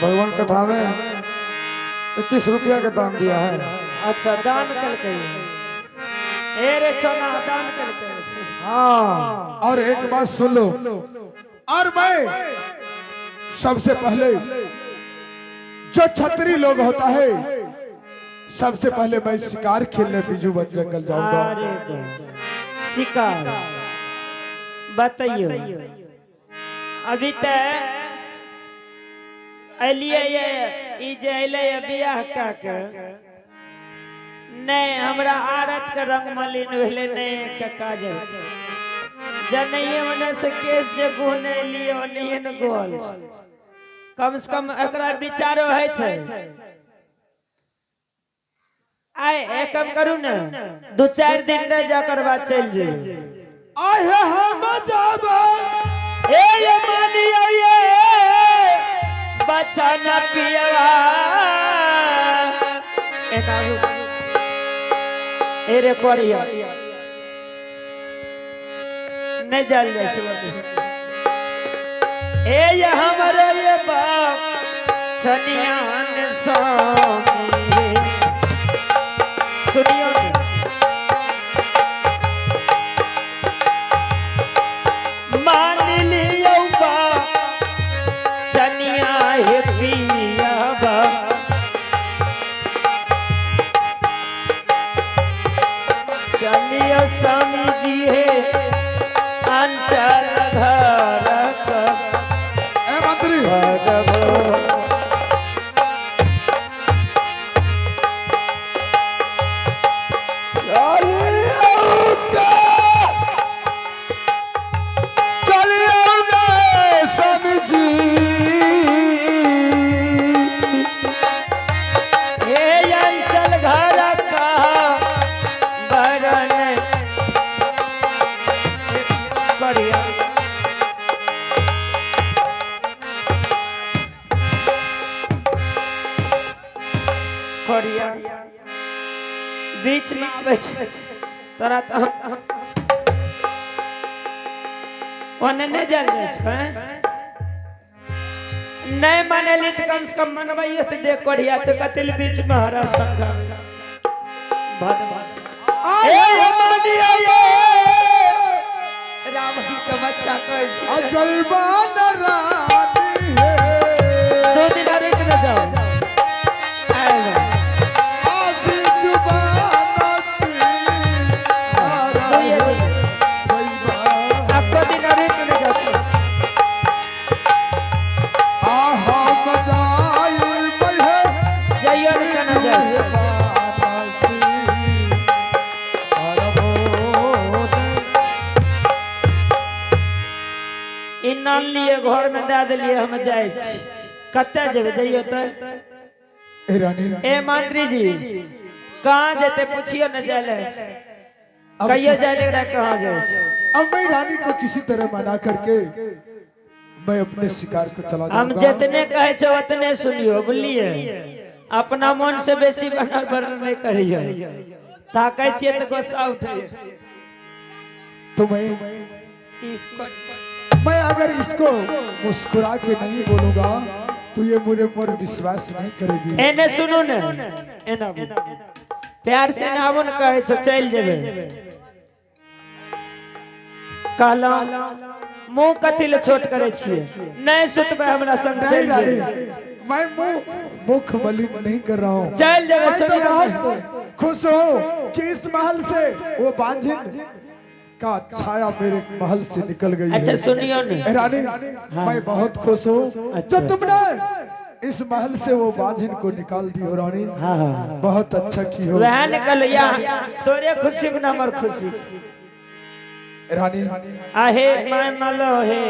भगवान कथा में 21 रुपया के दान दिया है। अच्छा दान करके, ए रे चना दान करके। हाँ और एक बात सुन लो, और मैं सबसे पहले जो छत्री लोग होता है, सबसे पहले मैं शिकार खेलने बिजूवन जंगल जाऊंगा। अरे शिकार बताइयो, अभी तक अलिए ई जे अलै बियाह कऽ के, नहीं हमरा आरत के रंग मलिन भेलै, नहीं के काजल जनैये मने से केस जे गुने लिए ओनहिये ने गोल। कम से कम एकरा विचारो है छै। आइ एकम करू ने, 2-4 दिन रह जा कर बाद चल जेबै। आहे हम जाबे ए ये मानियो ये बच्चा न पियवा एना ए रे कोरिया नहीं जाल जाइ छै। ए ये हमरे ये बाप चनियान स्वामी सुनियो ने, मान लियो बा चनिया हे पिया बा, चलियो स्वामी जी हे अंचल घर ए मंत्री बीच में आबै छै तोरा तो ओने नहीं जाल जाइ छै। नहीं मानेली तो कम से कम मनबैयो तो देख कोढ़िया तो कतिल बीच में हरा संग भद भद ए मानियो ये रावण के बच्चा कहै छै अजलबान रानी है। 2 दिन रुक न जाओ। लिए घर में दे दिलिए हम जाइ छी, कतऽ जेबै जइयो तऽ? ए मंत्री जी कहाँ जेते पूछियो न जाले, कहियो जाले कहाँ जाइ छी। अब मैं रानी को किसी तरह मना करके मैं अपने शिकार को चला जाऊंगा। हम जितने कहे छो उतने सुनियो, बुझलिए? अपना मन से बेसी बनल बर्णन नहीं करियो, ताकै छियै तऽ गुस्सा उठे। तो मैं अगर इसको मुस्कुरा के नहीं बोलूंगा तो ये मेरे पर विश्वास नहीं करेगी। एने सुनू ने, एना प्यार से ना आबो न कहे छो चल जेबे। कहलौं मुंह कथी ले छोट करे छिए, नहीं सुतबे हमरा संग चल जेबे। मैं मुंह मुख मलिन नहीं कर रहा हूँ, चल जेबे। मैं तो बहुत खुश हूँ कि इस महल से वो बांझिन का छाया मेरे महल से निकल गई। अच्छा सुनियो ने रानी, हाँ। मैं बहुत खुश हूँ। अच्छा। जो तुमने इस महल से वो बांझिन को निकाल दी हो रानी, हाँ। बहुत अच्छा की हो। वह निकल या तोरे खुशी में हमर खुशी रानी। आहे मान लो हे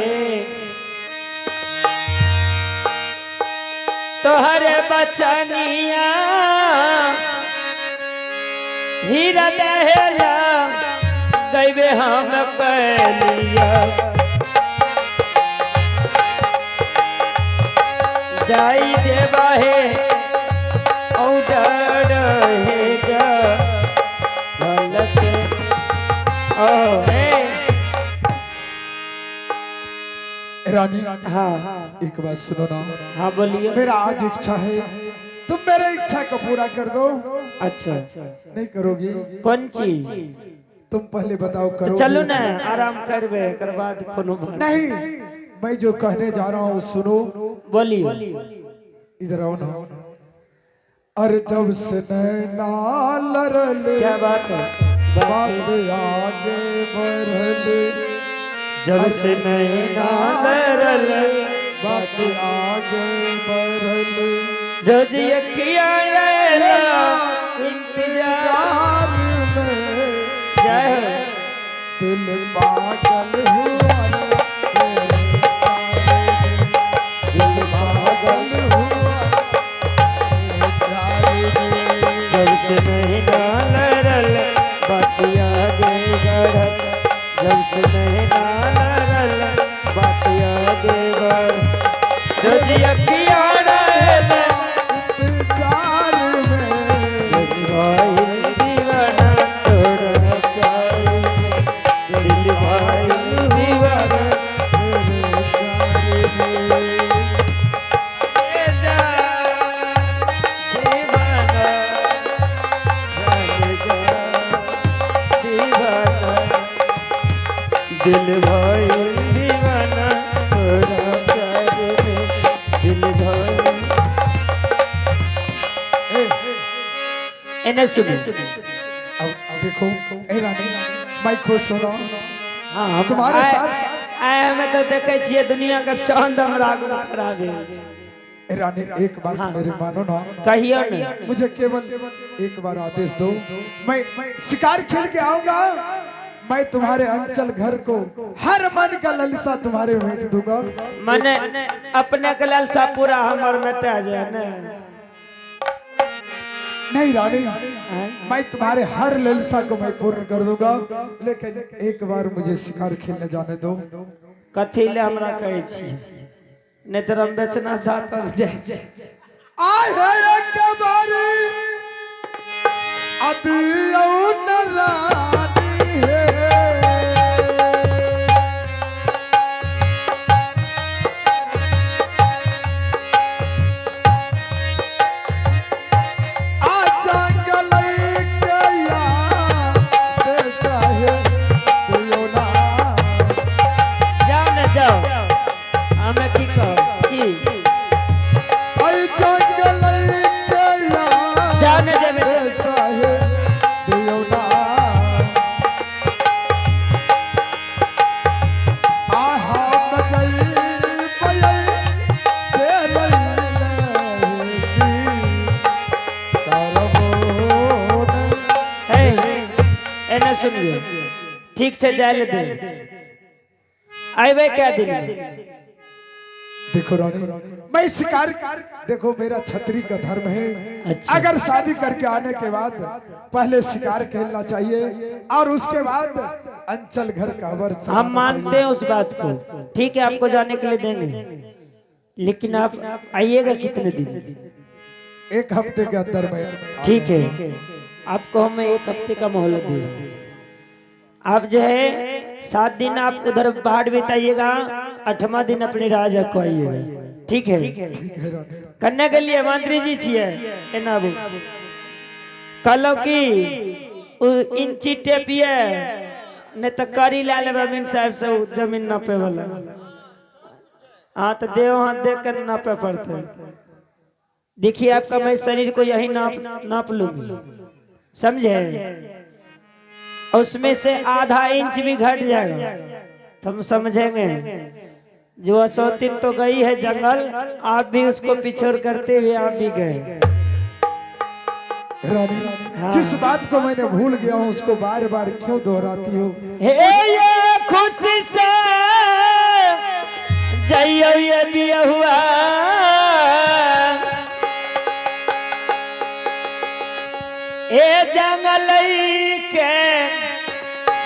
तोहरे बचनिया हीरा दहेला गईबे हम कैलिया, जाई देवा हे औ डर हे जा भलक ओ रानी हाँ एक बात सुनो ना। हाँ बोलिए। मेरा आज इच्छा है, तुम मेरे इच्छा को पूरा कर दो। अच्छा नहीं करोगी? कौन चीज? तुम पहले बताओ करो। चलू ना आराम करबे एकर बाद कोनो बात नहीं, मैं जो कहने जा रहा हूँ सुनो। बोलिए। इधर आओ ना। अरे जब से नैना लरल, क्या बात है, बात आगे बढ़ल। जब से नैना लरल, बात आगे बढ़ल। रोज अखियां इंतजार में, जय हो। दिल पागल हुआ रे तेरे प्यार में, दिल पागल हुआ तेरे प्यार में। जब से नैना लरल, बात आगे बढ़ल। जब से नैना लरल, बात आगे बढ़ल। रोज अखियां इंतजार में, दिल भाई दीवाना तोरा प्यार में, दिल भाई दीवाना तेरे प्यार में। ए जा दीवाना, जाने जा दीवाना, दिल भाई दीवाना तोरा प्यार में, दिल भाई। ए, एने सुनो। अब देखो ए रानी, मैं खुश हो रहा हूँ हाँ हम तुम्हारे साथ। आए हमें तो देखे छिए दुनिया का चांद हमरा आगू में खड़ा भेल छै। ए रानी एक बात मेरे मानो ना। कहियो ने। मुझे केवल एक बार आदेश दो, मैं शिकार खेल के आऊंगा। मैं तुम्हारे अंचल घर को हर मन का ललसा तुम्हारे भेंट दूंगा। मने अपने के लालसा पूरा हमर मेटा जाए ने। नहीं रानी, मैं तुम्हारे हर ललसा को मैं पूर्ण कर दूंगा, लेकिन एक बार मुझे शिकार खेलने जाने दो। कथी ले हमरा कहै छी, नहीं तो हम बेचना साथ पर जाइ छी। आए है एक बारी अदियो न रानी है, आ जंगल के याद है दियो ना। जाओ ने जाओ, हमें की कहब की आई जंगल के याद जाओ ने जेबे। है दियो ना। आहा बजई बजई सी करबो ने। हे एने सुनिए, ठीक छै जाय ले दे। अयबै कै दिन में? देखो रानी, मैं शिकार, देखो मेरा छतरी का धर्म है। अच्छा। अगर शादी करके आने के बाद पहले शिकार खेलना चाहिए और उसके बाद अंचल घर का वर सजाना हम मानते चाहिए। हैं उस बात को, ठीक है आपको जाने के लिए देंगे, लेकिन आप आइएगा कितने दिन? एक हफ्ते के अंदर में। ठीक है, आपको हम एक हफ्ते का मोहलत दे रहे हैं। आप जो है 7 दिन आप उधर बाहर बिताइएगा, 8वां दिन अपने राजा को आइएगा। ठीक है? ठीक है रानी। कन्या के लिए मंत्री जी छिए एना बो कहलो कि उ इंची टेप ये नहीं तो करी ला लेबै अमीन साहब से उ जमीन नापे वाला। हाँ तो देव हाथ देख कर नापे पड़ते। देखिए आपका मैं शरीर को यही नाप नाप लूंगी, समझे? उसमें से आधा इंच भी घट जाएगा तो हम समझेंगे जो असौतिन तो गई है जंगल, आप भी उसको पिछड़ करते हुए आप भी गए। रानी हाँ। जिस बात को मैंने भूल गया हूँ उसको बार बार क्यों दोहराती हो? हे ये खुशी से जइयो ये बियहुआ, ए जंगल के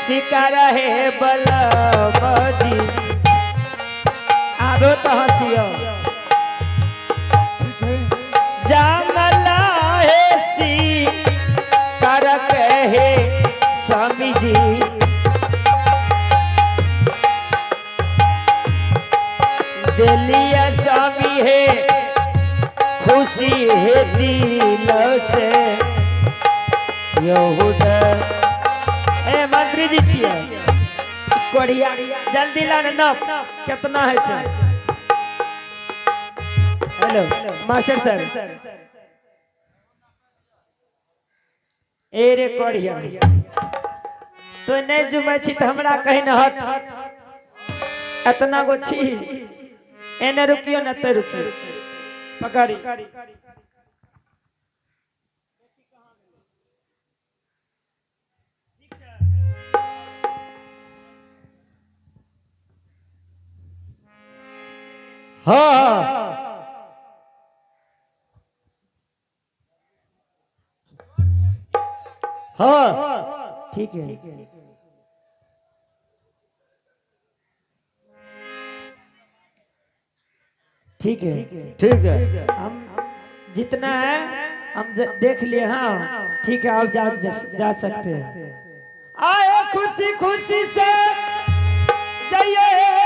शिकार है बलमजी। आबो तो हंसियो। ठीक है। जंगल है शिकार है स्वामी जी। दिलिया स्वामी है खुशी है दिल से यहूदा। ए मंत्री जी छियै कोरिया जल्दी ला ने नाप कितना है छै। हेलो मास्टर सर ए रे कोरिया तो नहीं जुमै छी त हमरा कहीं न हट एतना गो छी एने रुकियो न ते रुकियो पकड़ी। हाँ हाँ ठीक है। ठीक है ठीक है। हम जितना है हम देख लिए। हाँ ठीक है, आप जा, जा, जा सकते हैं। आए खुशी खुशी से जाइए।